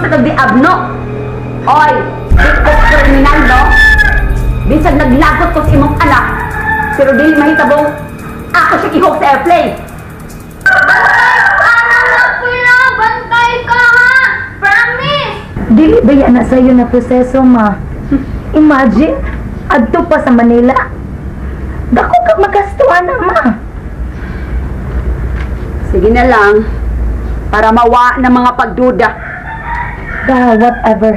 sa kag di abno. Oy, di ko kriminal, no? Binsag naglagot ko sa imong anak, pero dili mahitabong ako siya ihog sa airplane. Bantay ka na, Pila! Bantay ka, ha? Promise! Dili ba yan na sa'yo na proseso, ma? Imagine, adto pa sa Manila. Dako ka magastuan na, ma. Sige na lang, para mawa ng mga pagduda. Da, whatever.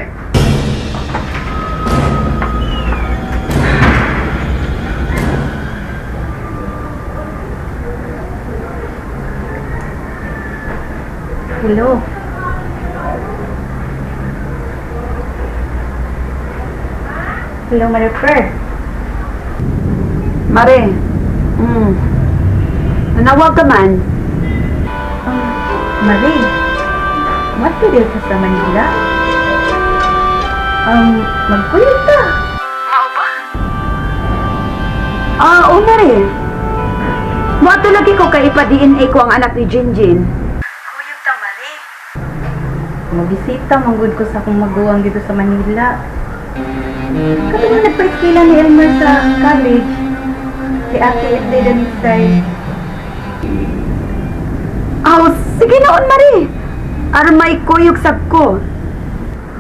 Hello. Hello, Marifer. Mare, nanawag ka man. Marie, what to do ka sa Manila? Magkuyog ta. Ah, oo, Mare. Moadto lagi ko kay ipa-DNA ko ang anak ni Jinjin. Kuyog ta, Marie. Mabisita, manggod ko sa akong maguwang dito sa Manila. Katong nagpa-eskwela ni Elmer sa college. Si Ate Ede Dalisay. Aw, sige noon, Mare. Aron may kuyog sab ko.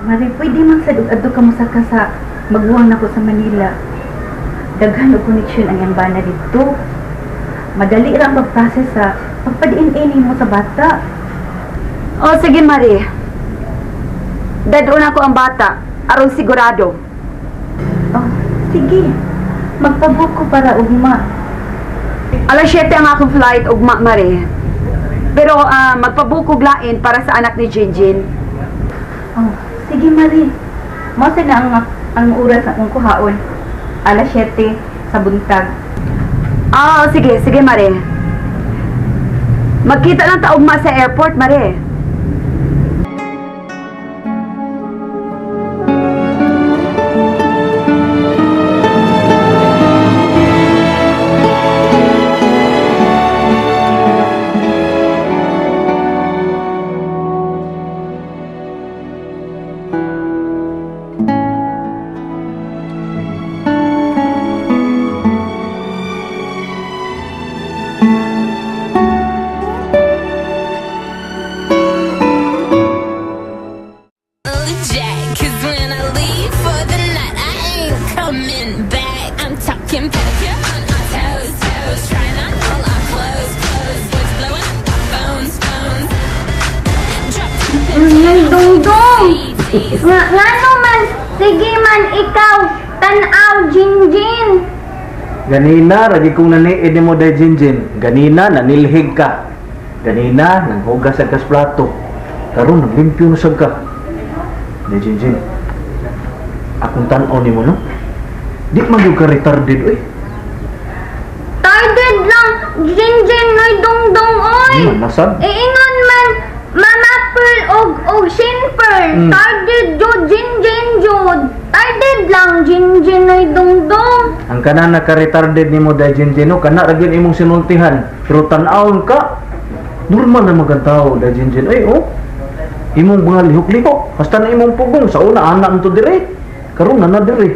Marie, pwede man sa adto ka mosaka sa maguwang nako sa Manila. Daghan og connection ang iyang bana didto. Madali ra ang pag-process sa pagpa-DNA nimo sa bata. O, sige, Marie. Dadon ako ang bata, aron sigurado. Oh, sige. Magpabook ko para ugma. Alas 7 ang akong flight, ugma, Marie. Pero magpabook og lain para sa anak ni Jinjin. Oh, sige, Marie. Mao sa na ang oras akong kuhaon. Alas 7 sa buntag. Ah, sige, sige, Marie. Magkita lang ta ugma sa airport, Marie. Jack, 'cause when I leave for the night, I ain't coming back. I'm talking pedicure on our toes, toes, trying on all our clothes, clothes, boys blowing up our phones, phones. Drop Nay Dongdong! Nga, ngano man, sige man ikaw, tanaw, Jinjin. Ganina, lagi kong naniid ni mo day Jinjin. Ganina, nanilhig ka. Ganina, nanghugas sa kas plato. Karon naglimpyo na sad ka. Day Jinjin, akong tan-aw nimo, no? Di man gyud ka retarded, oy. Retarded lang, Jinjin, Noy Dongdong, oy. Nasad. Iingon man, Mama Pearl og Shin Pearl. Retarded jud, Jinjin jud. Retarded lang, Jinjin, Noy Dongdong. Ang kana naka-retarded nimo day Jinjin, no? Kana ra gyud imong sinultihan. Pero tan-awon ka, normal na magantao day Jinjin. Ay, oh. Imong mga lihok-lihok, basta na imong pugong sa una anak nito dire. Karon na na dire.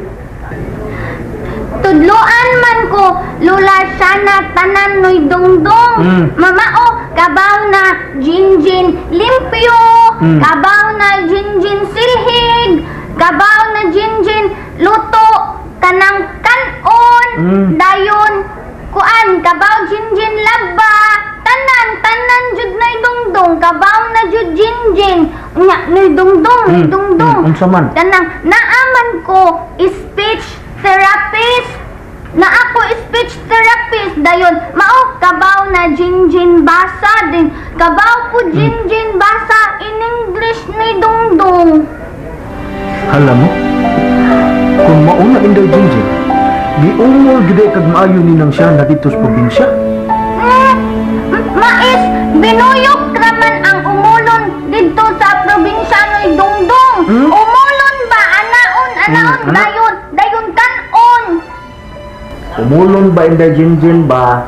Tudloan man ko, Lula Shana, tanan Noy Dongdong. Mama o, kabaw na Jinjin limpyo, kabaw na Jinjin silhig, kabaw na Jinjin luto, kanang kanon, dayon, kuan, kabaw Jinjin laba, tanan, tanan jud Noy Dongdong, kabaw na jud Jinjin, nya Noy Dongdong, Noy Dongdong. Unsa man? Kanang naaman ko speech therapist. Na ako speech therapist dayon mao kabaw na Jinjin basa din kabaw po Jinjin basa in English ni Dongdong. Hala mo, kung mauna inday Jinjin, giungol gid kag maayo ni nang siya na dito sa probinsya. Mais binuyok raman ang umulon didto sa probinsya ni Dongdong. Umulon ba anaon anaon dayon dayon kanon. Umulon ba inday Jinjin ba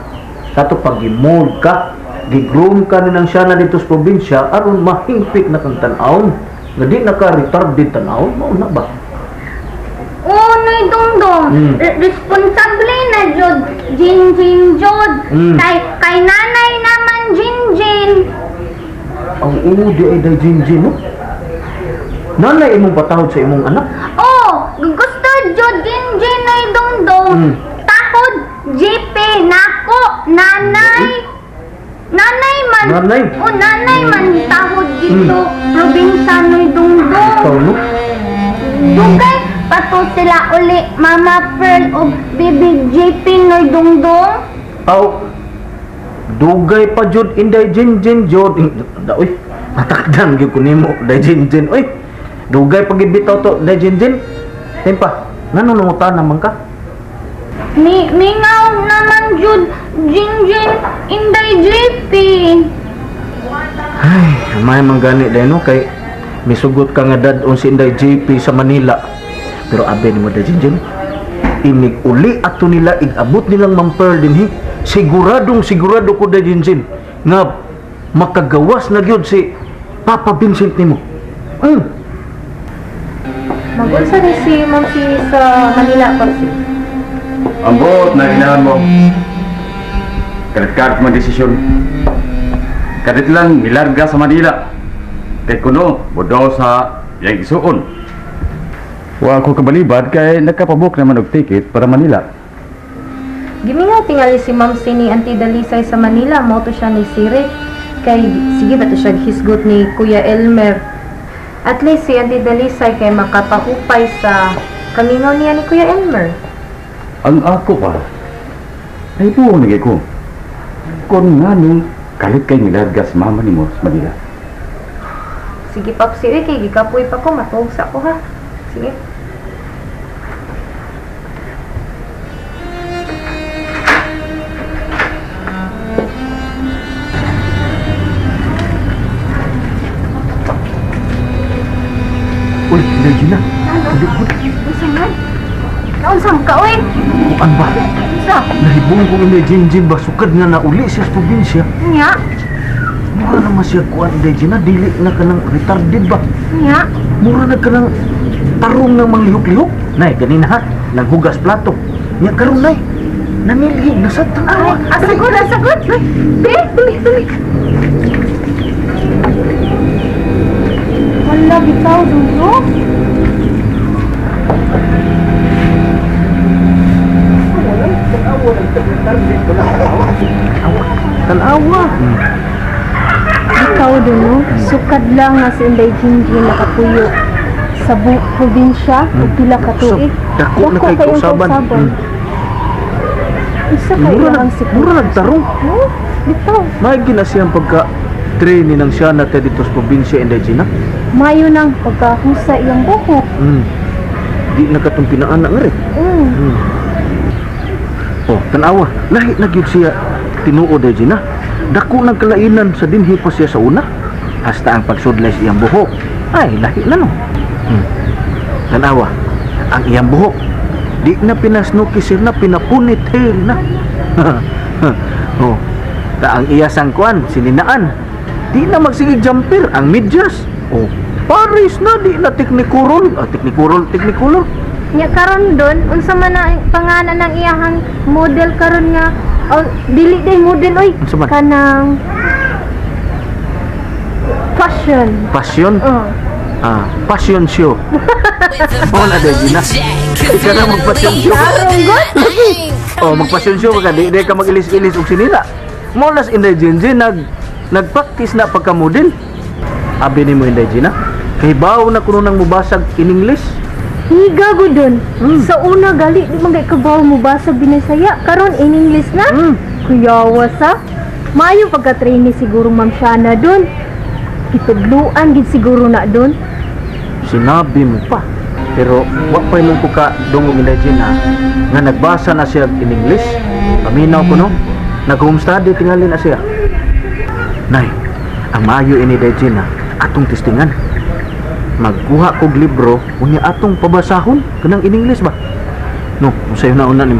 kato pag gimold ka, gigroom ka ni nang siya na dito sa probinsya aron mahingpit na kang tan-awon. Nga di naka-retarded tanaw, mao na ba? Oo, Noy Dongdong. Responsable na jud Jinjin jud. Kay nanay naman Jinjin. Ang oo di ay day Jinjin, no? Nanay imong patahod sa imong anak? Oh, gusto jud Jinjin Noy Dongdong. Tahod JP nako nanay. Nanay man. Nanay. Oh, nanay man tahod dito probinsya Noy Dongdong. Ikaw, no? Dugay pa to sila uli Mama Pearl o Baby JP Noy Dongdong. Aw, dugay pa jud Inday Jinjin jud. Da uy, matakdan gyud ko nimo Day Jinjin oy. Dugay pa gid bitaw to Day Jinjin. Tempa, ngano nangutan naman ka? Mingaw naman jud Jinjin Inday JP. Ay, may man gani day no kay misugot ka nga dad-on si Inday JP sa Manila. Pero abe nimo Day Jinjin, inig uli ato nila igabot nilang Ma'am Pearl dinhi. Siguradong sigurado ko Day Jinjin nga makagawas na gyud si Papa Vincent nimo. Mag-unsa ni si Ma'am Sini sa Manila pa si. Ang buot na ginahan mo. Karit-karit mo desisyon. Karit lang nilarga sa Manila. Kay kuno, budaw sa iyang isuon. Wa ako kabalibad kay nagkapabok naman og ticket para Manila. Gimingaw tingali si Ma'am Sini Auntie Dalisay sa Manila, mo to siya ni Siri. Kay sige ba to siya hisgot ni Kuya Elmer. At least si Auntie Dalisay kay makapahupay sa kamingaw niya ni Kuya Elmer. Ang ako pa, ay buo na ko. Kung nga nung kalit kay nilarga sa mama nimo sa Manila. Sige Papsi, uy, kay gikapoy pa ko, matuog sa ako ha. Sige. Uy, Inday Gina. Unsa man? Naunsam ka oy? Kuan ba? Unsa? Nahibong ko Inday Jinjin ba sukad nga nauli siya sa probinsya. Nya? Mura naman siya kuan Inday Gina, dili na ka ng retarded ba? Nya? Mura na ka ng tarong ng manglihok-lihok. Nay, ganina ha, naghugas plato. Nya karon nay, nanilhig na sa tanawa. Ay, asagod, asagod. Be, dali, dali. Wala bitaw dulo. Tanawa. Ikaw dulo, sukad lang nga si Inday Jinjin nakapuyo sa probinsya ug pila ka tuig. Dako na kay kayong kausaban. kausaban. Isa kay Mura iyang na, sikot. mura nagtarong. Oh, bitaw. May gina siyang pagka training ng siya na dito sa probinsya Inday Gina. Mayo nang pagkahusa iyang buhok. Di na katong pinaanak nga rin. Oh, tanawa, lahi na gyud siya tinuod ay Gina. Dako ng kalainan sa dinhi pa siya sa una. Hasta ang pagsudlay sa iyang buhok. Ay, lahi na no. Tanawa, ang iyang buhok di na pinasnuki sir na pinapunitail na. Oh, ta ang iya sangkuan sininaan. Di na magsigig jumper ang medyas. Oh, Paris na di na teknikurol, teknikurol, teknikulor. Nya karon don, unsa man na pangalan ng iyahang model karon nga oh, dili day model oy. Unsa man? Kanang fashion. Passion? Oh. Ah, passion show. Oh, na day Gina. Ikaw na magpassion show. Oh, magpassion show ka di ka mag-ilis-ilis og sinila. Mo las Inday Jinjin nagpractice na pagka model. Abi nimo Inday Gina. Kay bawo na kuno nang mubasag in English. Higa go dun. Sa una gali di man kay kabaw mo basa Binisaya karon in English na. Kuyawa sa Mayo pagka-trainee siguro Ma'am Shana dun. Kitudluan gid siguro na dun. Sinabi mo pa. Pero wa pa imong ko ka dungog Inday Gina nga nagbasa na siya in English. Paminaw ko no. Nag-home study tingali na siya. Nay, ang maayo ini Inday Gina atong testingan. Magkuha kog libro unya atong pabasahon kanang in English ba? No, unsay una-una nimo?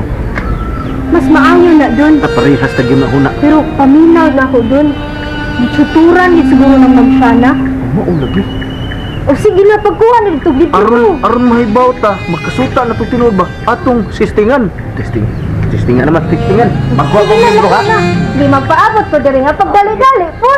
Mas maayo na dun. Ta parehas ta gyud na huna. Pero paminaw na ako dun. Gitsuturan gid siguro ng Ma'am Shana. Mao lagi. O sige na, pagkuha na dito libro. Aron aron mahibaw ta, makasuta na tong tinuod ba atong sistingan. Testing. Testingan naman, testingan. Magkuha Sige kong na, libro ha. na. Di magpaabot po diri ha, pagdali-dali po.